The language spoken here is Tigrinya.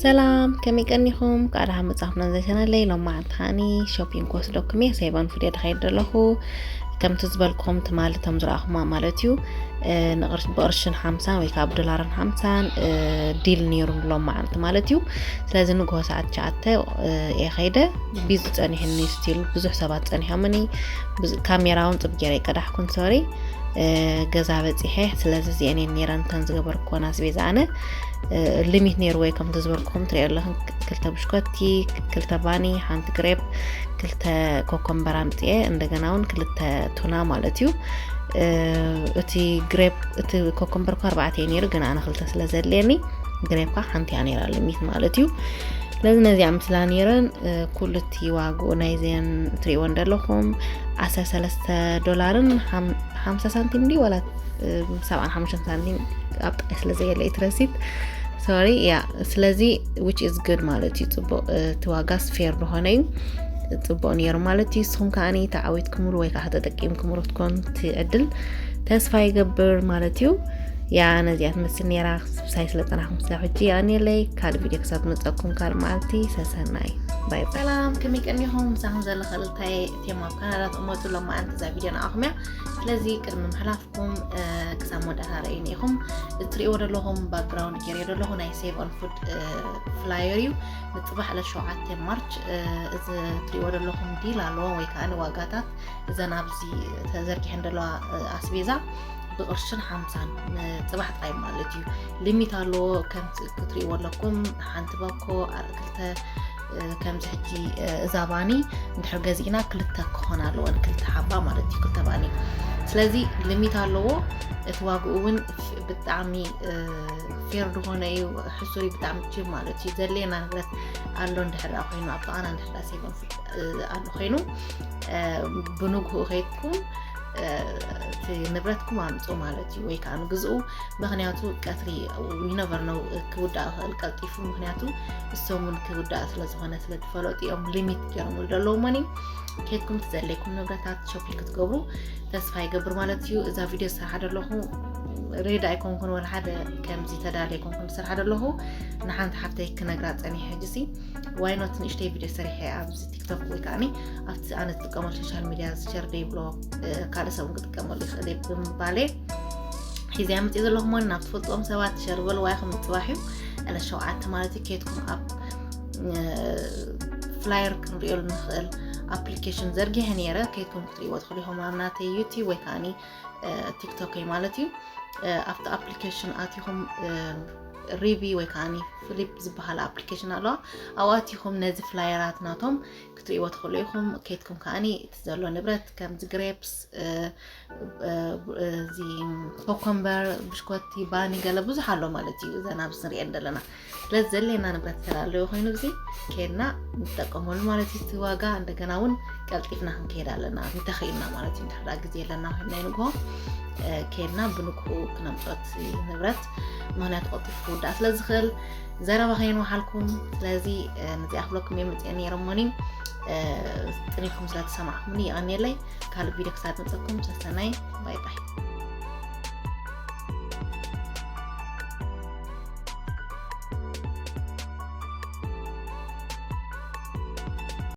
ሰላም፣ ከመይ ቀኒኹም? ከዓ ደሓን መጻኹም ናብዛ ቻነለይ። ሎማዓንቲ ከዓኒ ሾፒንግ ክወስደኩም እየ። ሴቨን ፉድ እየ ዝኸይድ ዘለኹ። ከምቲ ዝበልኩም ትማሊ እቶም ዝረኣኹማ ማለት እዩ፣ እ፣ ንቕርሽ-፣ ብቕርሽን ሓምሳን ወይ ከዓ ብዶላርን ሓምሳን፣ እ፣ ዲል ነይሩ ሎማዓንቲ ማለት እዩ። ስለዚ ንግሆ ሰዓት ትሽዓተ፣ እ፣ እየ ኸይደ። ቢዚ ጸኒሕኒ ስቲል ብዙሕ ሰባት ጸኒሖምኒ። ብዙ-፣ ካሜራ እውን ጽብ ገይረ ኣይቀዳሕኩን፣ ሶሪ። እ፣ ገዛ በጺሐ። ስለዚ እዚአን እየን ነይረን እተን ዝገበርኩወን ኣስቤዛ ኣነ። እ፣ ሊሚት ነይርዎ እዩ፣ ከምቲ ዝበልኩኹም ትሪኦ ኣለኽን፣ ክልተ ብሽኮቲ፣ ክልተ ባኒ፣ ሓንቲ ግሬፕ፣ ክልተ ኮኮምበር ኣምፅኤ፣ እንደገና እውን ክልተ ቱና ማለት እዩ። እ፣ እቲ ግሬፕ፣ እቲ ኮኮምበር እኳ ኣርባዕተ እዩ ነይሩ፣ ግን ኣነ ክልተ ስለ ዘድልየኒ ግሬፕ ከዓ ሓንቲ እያ ነይራ ሊሚት ማለት እዩ። ስለዚ ነዚኣ ምስላ ነይረን፣ እ፣ ኩሉ እቲ ዋግኡ ናይዘን ትሪእዎ እንደለኹም ዓሰርተ ሰለስተ ዶላርን ሓም-፣ ሓምሳ ሳንቲም ድዩ ዋላ፣ እ፣ ሰብዓን ሓሙሽተን ሳንቲም ኣብ ጥቃይ ስለ ዘየለ እዩ እቲ ረሲት። ሶሪ፣ ያ። ስለዚ which is good ማለት እዩ። ጽቡቕ፣ እ፣ እቲ ዋጋስ ፌር ዝኾነ እዩ። ጽቡቕ ነይሩ ማለት እዩ። ንስኹም ከዓኒ ተዓዊትኩምሉ ወይ ከዓ ተጠቂምኩምሉ ክትኮን ትዕድል ተስፋ ይገብር ማለት እዩ። ያ፣ ነዚኣ ትመስል ነይራ። ምሳይ ስለ ጸናሕኩም ስለ ሕጂ የቐንየለይ። ካልእ ቪድዮ ክሳብ መጸኩም ካልእ መዓልቲ ሰሰናይ። ባይ ባይ። ሰላም፣ ከመይ ቀኒኹም? ምሳኹም ዘለኸ ልታይ እትዮም ኣብ ካናዳ ትቕመጡ ሎማዓንቲ እዛ ቪድዮ ንዓኹም እያ። ስለዚ ቅድሚ ምሕላፍኩም፣ እ፣ ክሳብ መወዳእታ ረእዩኒ ኢኹም። እትሪእዎ ዘለኹም ባክግራውንድ ገይረዮ ዘለኹ ናይ ሴቨን ፉድ፣ እ፣ ፍላየር እዩ። ንጽባሕ ዕለት ሸውዓተ ማርች፣ እ፣ እዚ እትሪእዎ ዘለኹም ዲል ኣለዎ ወይ ከዓ ንዋጋታት እዘን ኣብዚ ተዘርጊሐን ዘለዋ፣ እ፣ ኣስቤዛ ብቕርሽን ሓምሳን ንጽባሕ ጥራይ ማለት እዩ። ሊሚት ኣለዎ። ከም ክትሪእዎ ኣለኩም ሓንቲ ባኮ፣ ኣ-፣ ክልተ፣ እ፣ ከምዚ ሕጂ፣ እ፣ እዛ ባኒ እንድሕር ገዚእና ክልተ ክኾና ኣለወን፣ ክልተ ሓባ ማለት እዩ፣ ክልተ ባኒ። ስለዚ ሊሚት ኣለዎ። እቲ ዋግኡ እውን ፍ-፣ ብጣዕሚ፣ እ፣ ፌር ዝኾነ እዩ። ሕሱር እዩ፣ ብጣዕሚ ቺፕ ማለት እዩ። ዘድልየና ንብረት ኣሎ እንድሕር ደኣ ኮይኑ፣ ኣብ ጥቓና እንድሕር ደኣ ሴቨን ፉድ፣ እ፣ ኣሎ ኮይኑ፣ እ፣ ብንግሁ ከይድኩም፣ እ፣ እቲ ንብረትኩም ኣምፁ ማለት እዩ፣ ወይ ከዓ ንግዝኡ። ምክንያቱ ቀትሪ you never know ክውዳእ ይኽእል ቀልጢፉ፣ ምክንያቱ እሶም እውን ክውዳእ ስለ ዝኾነ ስለ ዝፈለጡ እዮም ሊሚት ገይሮምሉ ዘለዉ መኒ። ከይድኩም እቲ ዘድለይኩም ንብረታት ሾፒንግ ክትገብሩ ተስፋ ይገብር ማለት እዩ። እዛ ቪድዮ ዝሰርሓ ዘለኹ ሬዲ ኣይኮንኩን፣ ወላ ሓደ ከምዚ ተዳሊ ኣይኮንኩን ዝሰርሓ ዘለኹ። ንሓንቲ ሓፍተይ ክነግራ ጸኒሐ ሕጂሲ ዋይኖት ንእሽተይ ቪድዮ ሰሪሐ ኣብዚ ቲክቶክ ወይ ከዓኒ ኣብቲ ኣነ ዝጥቀመሉ ሶሻል ሚድያ ዝሸር ደይብሎ፣ እ፣ ካልእ ሰብ እውን ክጥቀመሉ ይኽእል እዩ ብምባለ ሒዘ መፅእ ዘለኹ። ሞን ናብ ትፈልጥዎም ሰባት ሸር በልዋ ኢኹም። ምፅባሕ እዩ ዕለት ሸውዓተ ማለት እዩ። ከይድኩም ኣብ፣ እ፣ ፍላየር ክንሪኦሉ ንኽእል ኣፕሊኬሽን ዘርጊሐ ነይረ። ከይድኩም ክትሪእዎ ትኽእሉ ኢኹም ኣብ ናተይ ዩቲዩብ ወይ ከዓኒ፣ እ፣ ቲክቶከይ ማለት እዩ። እ፣ ኣብቲ ኣፕሊኬሽን ኣቲኹም፣ እ፣ ሪቪ ወይ ከዓኒ ፍሊፕ ዝበሃል ኣፕሊኬሽን ኣለዋ። ኣብኡ ኣቲኹም ነዚ ፍላየራት ናቶም ክትሪእዎ ትኽእሉ ኢኹም። ከይድኩም ከዓኒ እቲ ዘሎ ንብረት ከምዚ ግሬፕስ፣ እ፣ እ፣ እዚ ኮኮምበር፣ ብሽኮቲ፣ ባኒ ገለ ብዙሕ ኣሎ ማለት እዩ። እዘን ኣብዚ ንሪአን ዘለና። ስለዚ ዘድልየና ንብረት ተላለዩ ኮይኑ እዚ ከይድና ንጠቀመሉ ማለት እዩ። እቲ ዋጋ እንደገና እውን ቀልጢፍና ክንከይድ ኣለና እንተኽኢልና ማለት እዩ። እንድሕር ደኣ ግዜ ኣለና ኮይንና ንግሆ፣ እ፣ ከይድና ብንግሆ ክነምፅኦ እቲ ንብረት፣ ምክንያቱ ቀልጢፉ ክውዳእ ስለ ዝኽእል። ዘረባ ከየንውሓልኩም፣ ስለዚ፣ እ፣ ነዚኣ ክብለኩም እየ መፅአ ነይረ እሞኒ፣ እ፣ ጥኒኹም ስለ ተሰማዕኩምኒ የቐንየለይ። ካልእ ቪድዮ ክሳብ መፀኩም ሰሰናይ፣ ባይ ባይ።